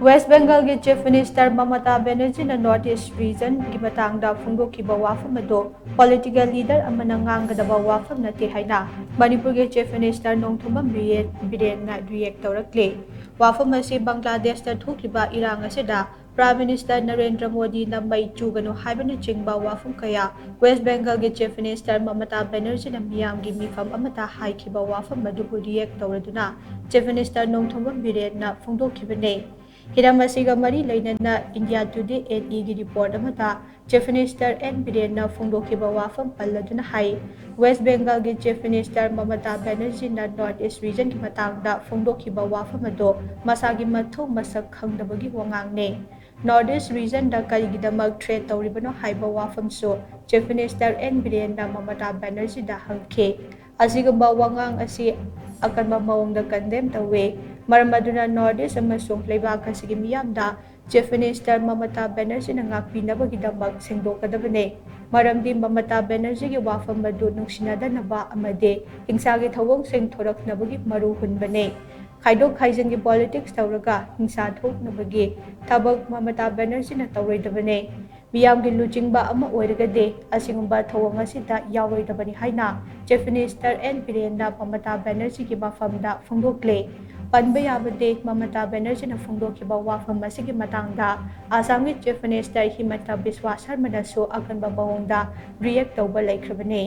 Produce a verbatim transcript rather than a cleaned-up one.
West ꯕꯦꯡꯒꯜꯒꯤ chief minister Mamata ꯕꯦꯅꯔꯖꯤꯅ north east ꯔꯤꯖꯟꯒꯤ ꯃꯇꯥꯡꯗ ꯐꯣꯡꯗꯣꯛꯈꯤꯕ ꯋꯥꯐꯝ ꯑꯗꯨ ꯄꯣꯂꯤꯇꯤꯀꯦꯜ ꯂꯤꯗꯔ ꯑꯃꯅ ꯉꯥꯡꯒꯗꯕ ꯋꯥꯐꯝ ꯅꯠꯇꯦ ꯍꯥꯏꯅ ꯃꯅꯤꯄꯨꯔꯒꯤ ꯆꯤꯐ ꯃꯤꯅꯤꯁꯇꯔ ꯅꯣꯡꯊꯣꯝꯕꯝ ꯕꯤꯔꯦꯟ ꯕꯤꯔꯦꯟꯅ ꯔꯤꯌꯦꯛ ꯇꯧꯔꯛꯂꯤ꯫ ꯋꯥꯐꯝ ꯑꯁꯤ ꯕꯪꯒ꯭ꯂꯥꯗꯦꯁꯇ ꯊꯣꯛꯂꯤꯕ ꯏꯔꯥꯡ ꯑꯁꯤꯗ ꯄ꯭ꯔꯥꯏꯝ ꯃꯤꯅꯤꯁꯇꯔ ꯅꯔꯦꯟꯗ꯭ꯔ ꯃꯣꯗꯤꯅ ꯃꯩ ꯆꯨꯒꯅꯨ ꯍꯥꯏꯕꯅꯆꯤꯡꯕ ꯋꯥꯐꯝ ꯀꯌꯥ ꯋꯦꯁ ꯕꯦꯡꯒꯜꯒꯤ ꯆꯤꯐ ꯃꯤꯅꯤꯁꯇꯔ ꯃꯃꯇꯥ ꯕꯦꯅꯔꯖꯤꯅ ꯃꯤꯌꯥꯝꯒꯤ ꯃꯤꯐꯝ ꯑꯃꯗ ꯍꯥꯏꯈꯤꯕ ꯋꯥꯐꯝ ꯑꯗꯨꯕꯨ ꯔꯤꯌꯦꯛ ꯇꯧꯔꯗꯨꯅ ꯆꯤꯐ ꯃꯤꯅꯤꯁꯇꯔ ꯅꯣꯡꯊꯣꯝꯕꯝ ꯕꯤꯔꯦꯟꯅ ꯐꯣꯡꯗꯣꯛꯈꯤꯕꯅꯤ꯫ ꯍꯤꯔꯝ ꯑꯁꯤꯒ ꯃꯔꯤ ꯂꯩꯅꯅ ꯏꯟꯗꯤꯌꯥ ꯇꯨꯗꯦ ꯑꯦꯟ ꯏꯒꯤ ꯔꯤꯄꯣꯔꯠ ꯑꯃꯗ ꯆꯤꯐ ꯃꯤꯅꯤꯁꯇꯔ ꯑꯦꯟ ꯕꯤꯔꯦꯟꯅ ꯐꯣꯡꯗꯣꯛꯈꯤꯕ ꯋꯥꯐꯝ ꯄꯜꯂꯗꯨꯅ ꯍꯥꯏ, ꯋꯦꯁ ꯕꯦꯡꯒꯜꯒꯤ ꯆꯤꯐ ꯃꯤꯅꯤꯁꯇꯔ ꯃꯃꯇꯥ ꯕꯦꯅꯔꯖꯤꯅ ꯅꯣꯔꯠ ꯏꯁ ꯔꯤꯖꯟꯒꯤ ꯃꯇꯥꯡꯗ ꯐꯣꯡꯗꯣꯛꯈꯤꯕ ꯋꯥꯐꯝ ꯑꯗꯨ ꯃꯁꯥꯒꯤ ꯃꯊꯧ ꯃꯁꯛ ꯈꯪꯗꯕꯒꯤ ꯋꯥꯉꯥꯡꯅꯤ꯫ ꯅꯣꯔꯠ ꯏꯁ ꯔꯤꯖꯟꯗ ꯀꯔꯤꯒꯤꯗꯃꯛ ꯊ꯭ꯔꯦꯠ ꯇꯧꯔꯤꯕꯅꯣ ꯍꯥꯏꯕ ꯋꯥꯐꯝꯁꯨ ꯆꯤꯐ ꯃꯤꯅꯤꯁꯇꯔ ꯑꯦꯟ ꯕꯤꯔꯦꯟꯅ ꯃꯃꯇꯥ ꯕꯦꯅꯔꯖꯤꯗ ꯍꯪꯈꯤ꯫ ꯑꯁꯤꯒꯨꯝꯕ ꯋꯥꯉꯥꯡ ꯑꯁꯤ ꯑꯀꯟꯕ ꯃꯑꯣꯡꯗ ꯀꯟꯗꯦꯝ ꯇꯧꯏ꯫ ꯃꯔꯝ ꯑꯗꯨꯅ ꯅꯣꯔꯠ ꯏꯁ ꯑꯃꯁꯨꯡ ꯂꯩꯕꯥꯛ ꯑꯁꯤꯒꯤ ꯃꯤꯌꯥꯝꯗ ꯆꯤꯐ ꯃꯤꯅꯤꯁꯇꯔ ꯃꯃꯇꯥ ꯕꯦꯅꯔꯖꯤꯅ ꯉꯥꯛꯄꯤꯅꯕꯒꯤꯗꯃꯛ ꯁꯦꯡꯗꯣꯛꯀꯗꯕꯅꯤ꯫ ꯃꯔꯝꯗꯤ ꯃꯃꯇꯥ ꯕꯦꯅꯔꯖꯤꯒꯤ ꯋꯥꯐꯝ ꯑꯗꯨ ꯅꯨꯡꯁꯤꯅꯗꯅꯕ ꯑꯃꯗꯤ ꯍꯤꯡꯁꯥꯒꯤ ꯊꯧꯑꯣꯡꯁꯤꯡ ꯊꯣꯔꯛꯅꯕꯒꯤ ꯃꯔꯨ ꯍꯨꯟꯕꯅꯤ꯫ ꯈꯥꯏꯗꯣꯛ ꯈꯥꯏꯖꯤꯟꯒꯤ ꯄꯣꯂꯤꯇꯤꯛꯁ ꯇꯧꯔꯒ ꯍꯤꯡꯁꯥ ꯊꯣꯛꯅꯕꯒꯤ ꯊꯕꯛ ꯃꯃꯇꯥ ꯕꯦꯅꯔꯖꯤꯅ ꯇꯧꯔꯣꯏꯗꯕꯅꯤ꯫ ꯃꯤꯌꯥꯝꯒꯤ ꯂꯨꯆꯤꯡꯕ ꯑꯃ ꯑꯣꯏꯔꯒꯗꯤ ꯑꯁꯤꯒꯨꯝꯕ ꯊꯧꯑꯣꯡ ꯑꯁꯤꯗ ꯌꯥꯎꯔꯣꯏꯗꯕꯅꯤ ꯍꯥꯏꯅ ꯆꯤꯐ ꯃꯤꯅꯤꯁꯇꯔ ꯑꯦꯟ ꯕꯤꯔꯦꯟꯅ ꯃꯃꯇꯥ ꯕꯦꯅꯔꯖꯤꯒꯤ ꯃꯐꯝꯗ ꯐꯣꯡꯗꯣꯛꯂꯦ꯫ ꯄꯟꯕ ꯌꯥꯕꯗꯤ ꯃꯃꯇꯥ ꯕꯦꯅꯔꯖꯤꯅ ꯐꯣꯡꯗꯣꯛꯈꯤꯕ ꯋꯥꯐꯝ ꯑꯁꯤꯒꯤ ꯃꯇꯥꯡꯗ ꯑꯁꯥꯝꯒꯤ ꯆꯤꯐ ꯃꯤꯅꯤꯁꯇꯔ ꯍꯤꯃꯟꯇ ꯕꯤꯁ꯭ꯋꯥ ꯁꯔꯃꯅꯁꯨ ꯑꯀꯟꯕ ꯃꯑꯣꯡꯗ ꯔꯤꯌꯦꯛ ꯇꯧꯕ ꯂꯩꯈ꯭ꯔꯕꯅꯤ꯫